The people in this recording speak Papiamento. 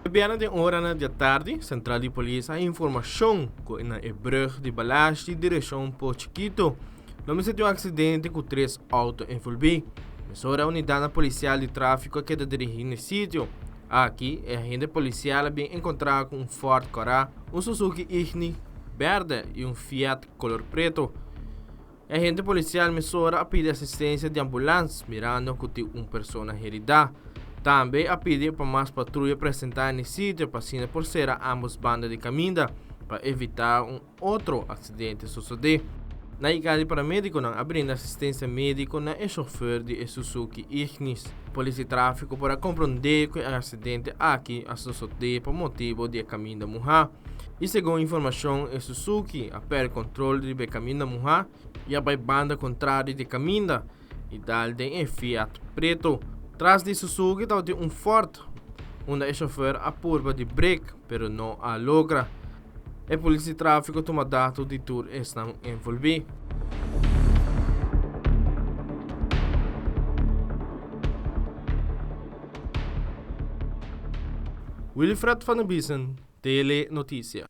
Bièrnè den oranan di atardi, sentral di polis a informashon ku na e brùg di Balashi direkshon Pos Chikito lo mester tin un aksidente ku tres outo envolví. Mesora unidatnan polisial di tráfiko a keda dirigí na e sitio. Aki e agente polisial a bin enkontrá ku un Ford kòrá, un Suzuki Igni bèrdè i un Fiat kolor preto. E agente polisial mesora a pidi asistensia di ambulans mirando ku tin un persona heridá. Tambe a pidi pa mas patruya presentá na e sitio pa asina por sera ambos banda di kaminda pa evitá un otro aksidente sosodé. Na yegada di paramedikonan a brinda asistensia médiko na e shofèr di e Suzuki Ignis. Polis di tráfiko por a komprondé ku e aksidente aki a sosodé pa motibu di e kaminda muhá. I segun informashon e Suzuki a pèrdè kontrol riba e kaminda muhá i a bai banda kontrario di e kaminda i dal den e Fiat preto. Tras di Suzuki tabatin un Ford unda e shofèr a purba di brek pero no a logra. E polis di tráfiko tuma dato di tur esnan envolví. Wilfred van der Biesen, Tele Noticia.